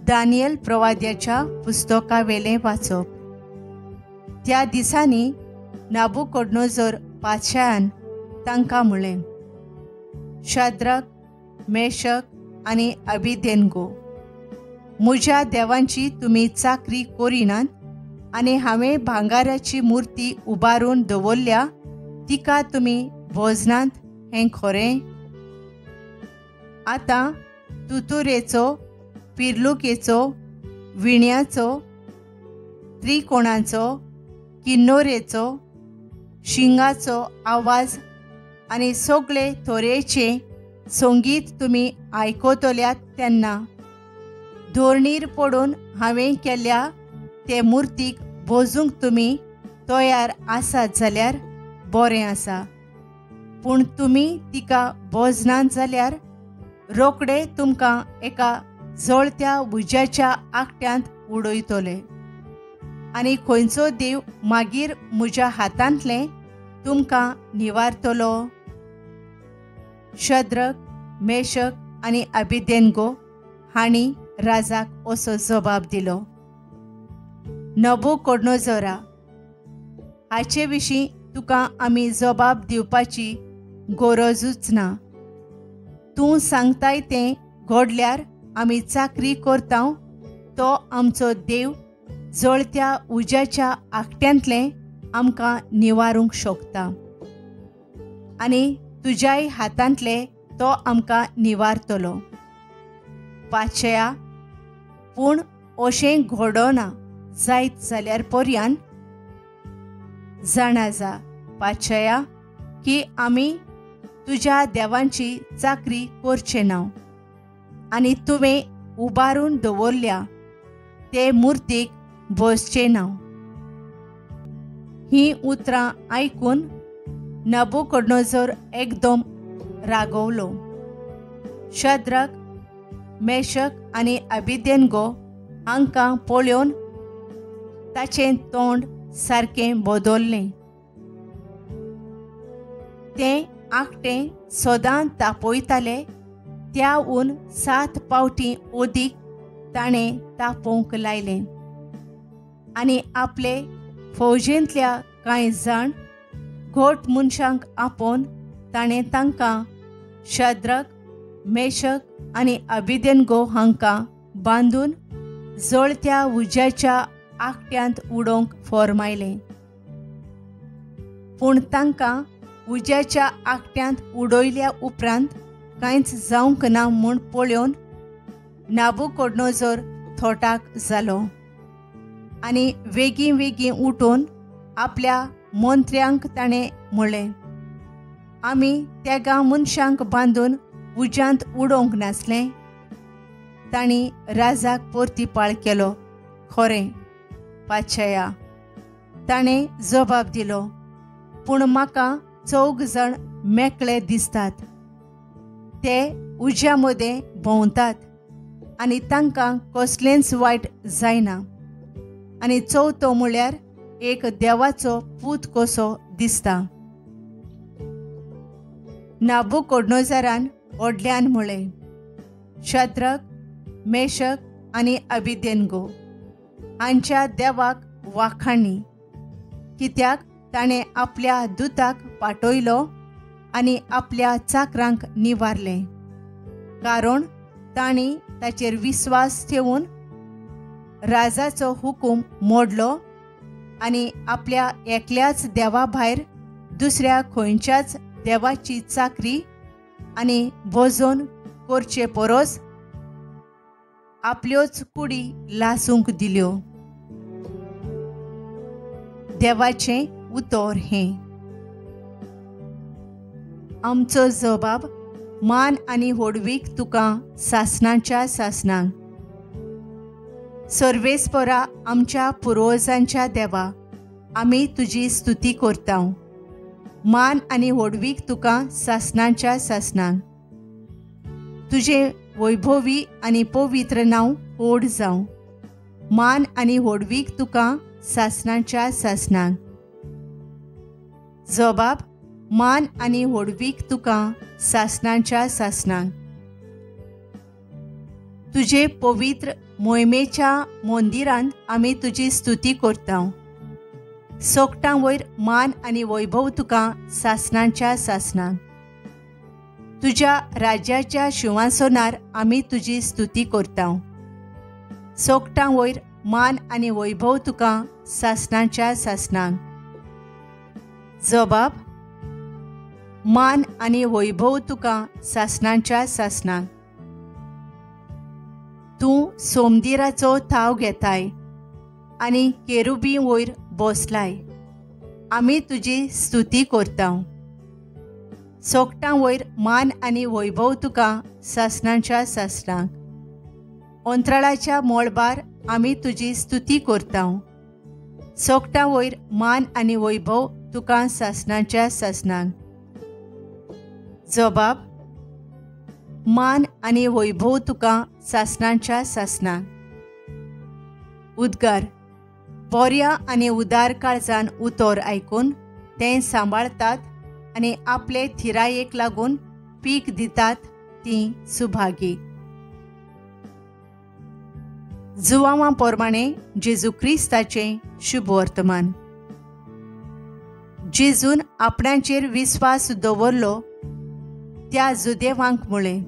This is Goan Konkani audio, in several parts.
दानियल प्रवाद्याच्या पुस्तकावेलें वाचप. त्या दिसांनी नाबुकोडनोझर पातशायान तांकां म्हळें, शाद्रक, मेशक आनी अबेदनगो, म्हज्या देवांची तुमी चाकरी करिनात आनी हांवें भांगाराची मुर्ती उबारून दवरल्या तिका तुमी भोजनात हें खरें? आतां तुतुरेचो, पिर्लुकेचो, विण्याचो, त्रिकोणाचो, किन्नोरेचो, शिंगाचो आवाज आनी सगळे तरेचे संगीत तुमी आयकतल्यात तेन्ना धोरणीर पडून हांवें केल्या ते मुर्तीक भोजूंक तुमी तयार आसात जाल्यार बरें आसा, पूण तुमी तिका भोजनात जाल्यार रोखडे तुमकां एका जळत्या उज्याच्या आकट्यांत उडयतले आनी खंयचो देव मागीर म्हज्या हातांतलें तुमकां निवारतलो. शद्रक, मेशक आनी अबेदनगो हांणी राजाक असो जबाब दिलो, नबुकोडनोझरा, हाचे विशीं तुका आमी जबाब दिवपाची गरजूच ना. तूं सांगताय तें घडल्यार आमी चाकरी करता तो आमचो देव जळत्या उज्याच्या आकट्यांतलें आमकां निवारूंक शकता आनी तुज्याय हातांतले तो आमकां निवारतलो. पातशया, पूण अशें घडना जायत जाल्यार पर्यान जाणा जा पातशया की आमी तुज्या देवांची चाकरी करचे ना आनी तुवें उबारून दवरल्या ते मुर्तीक बसचे ना. हीं उतरां आयकून नबुकोडनोझर एकदम रागवलो. शद्रक, मेशक आनी अबेदनगो हांकां पळोवन ताचें तोंड सारकें बदललें. तें आकटें सदां तापयताले त्याहून 7 पावटी अदीक ताणें तापोवंक लायलें आनी आपले फौजेंतल्या कांय जाण घोट मनशांक आपोवन ताणें तांकां शद्रक, मेशक आनी अबेदनगो हांकां बांदून जळत्या उज्याच्या आकट्यांत उडोवंक फॉर्मायलें. पूण तांकां उज्याच्या आकट्यांत उडयल्या उपरांत कांयच जावंक ना म्हूण पळोवन नाबुकोडनोझर थोटाक जालो आनी वेगीं वेगीं उठून आपल्या मंत्र्यांक ताणें म्हळें, आमी तेगां मनशांक बांदून उज्यांत उडोवंक नासलें? तांणी राजाक परतीपाळ केलो, खरें पातशया. ताणें जबाब दिलो, पूण म्हाका 4 जाण मेकळे दिसतात, ते उज्या मदें भोंवतात आनी तांकां कसलेंच वायट जायना आनी चवथो म्हळ्यार एक देवाचो पूत कसो दिसता. नाबुकोडनोझरान व्हडल्यान म्हळें, शद्रक, मेशक आनी अबेदनगो हांच्या देवाक वाखाणी, कित्याक ताणें आपल्या दुताक पाठयलो आनी आपल्या चाकरांक निवारलें, कारण तांणी ताचेर विस्वास ठेवून राजाचो हुकूम मोडलो आनी आपल्या एकल्याच देवा भायर दुसऱ्या खंयच्याच देवाची चाकरी आनी भोजन करचे परस आपल्योच कुडी लासूंक दिल्यो. देवाचें उतर हें. आमचो जबाब मान आनी होडवीक तुका सासणाच्या सासणाक. सर्वेस्परा आमच्या पुर्वजांच्या देवा, आमी तुजी स्तुती करता. मान आनी होडवीक तुका सासणाच्या सासणाक. तुजें वैभवी आनी पवित्र नांव व्हड जावं. मान आनी होडवीक तुका सासणाच्या सासणाक. जबाब मान आनी होडवीक तुका सासणाच्या सासणाक. तुजे पवित्र मोहिमेच्या मंदिरांत आमी तुजी स्तुती करता. सोकटां वयर मान आनी वैभव तुका सासणाच्या सासणाक. तुज्या राज्याच्या शिंवासनार आमी तुजी स्तुती करता. सोकटां वयर मान आनी वैभव तुका सासणाच्या सासणाक. जबाब: मान आनी वैभव तुका सासणाच्या सासणाक. तूं सोमदिराचो थाव घेताय आनी केरुबी वयर बसलाय. आमी तुजी स्तुती करता. सोकटां वयर मान आनी वैभव तुका सासणाच्या सासणाक. अंतराळाच्या मळबार आमी तुजी स्तुती करता. सोकटां वयर मान आनी वैभव तुका सासणाच्या सासणाक. जबाब: मान आनी वैभव तुका सासणाच्या सासणाक. उद्गार: बऱ्या आनी उदार काळजान उतर आयकून तें सांबाळतात आनी आपले थिरायेक लागून पीक दितात तीं सुभागी. जुवांवा प्रमाणे जेजू क्रिस्ताचें शुभ वर्तमान. जेजून आपणाचेर विस्वास दवरलो त्या जुदेवांक म्हळें,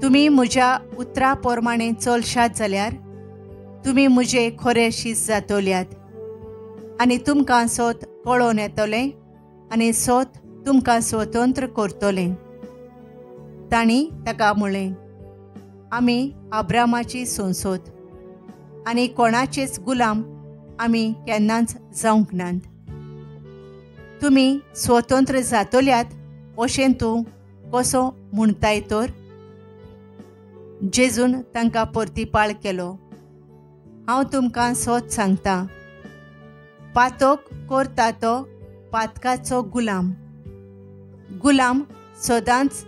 तुमी म्हज्या उतरा प्रमाणे चलशात जाल्यार तुमी म्हजे खरे शीस जातल्यात आनी तुमकां सोत कळोवन येतलें आनी सोत तुमकां स्वतंत्र करतलें. तांणी ताका म्हळें, आमी अब्रामाची संसद आनी कोणाचेच गुलाम आमी केन्नाच जावंक नात. तुमी स्वतंत्र जातल्यात अशें तूं कसो म्हणटाय तर? जेजून तांकां परतीपाळ केलो, हांव तुमकां सत सांगता, पातक करता तो पातकाचो गुलाम. गुलाम सदांच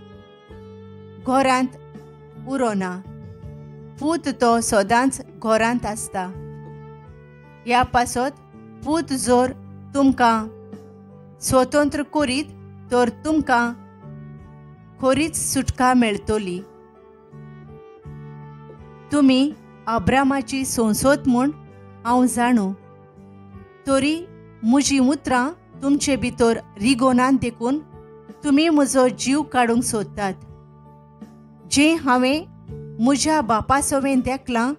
घरांत उरना, पूत तो सदांच घरांत आसता. ह्या पासत पूत जर तुमकां स्वतंत्र करीत तर तुमकां खरीच सुटका मेळटली. तुमी अब्रामाची संसद म्हूण हांव जाणो, तरी म्हजीं उतरां तुमचे भितर रिगोनात देखून तुमी म्हजो जीव काडूंक सोदतात. जें हांवें म्हज्या बापा सवें देखलां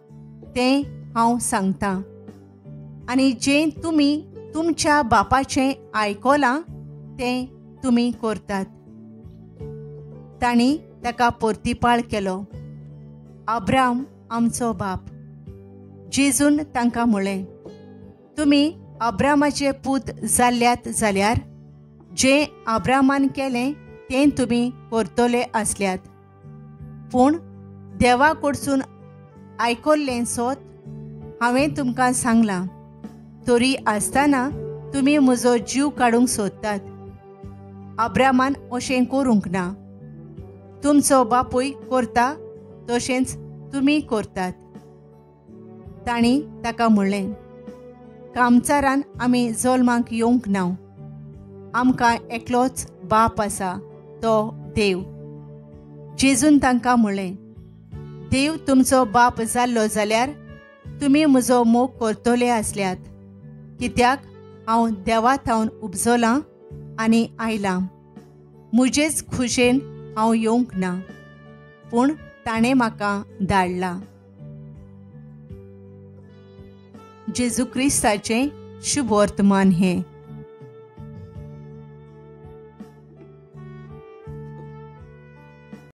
तें हांव सांगतां आनी जें तुमी तुमच्या बापाचें आयकलां तें तुमी करतात. तांणी ताका परतीपाळ केलो, अब्राम आमचो बाप. जेजून तांकां म्हळें, तुमी अब्रामाचे पूत जाल्यात जाल्यार जें अब्रामान केलें तें तुमी करतले आसल्यात. पूण देवा कडसून आयकल्लें सोत हांवें तुमकां सांगलां, तरी आसतना तुमी म्हजो जीव काडूंक सोदतात. अब्रामान अशें करूंक ना. तुमचो बापूय करता तशेंच तुमी करतात. तांणी ताका म्हणलें, कामचारान आमी जल्माक येवंक ना, आमकां एकलोच बाप आसा, तो देव. जेजून तांकां म्हणलें, देव तुमचो बाप जाल्लो जाल्यार तुमी म्हजो मोग करतले आसल्यात, कित्याक हांव देवा थावन उपजलां आनी आयलां. म्हजेच खुशेन हांव येवंक ना, पूण ताणें म्हाका धाडला. जेजू क्रिस्ताचें शुभ वर्तमान हें.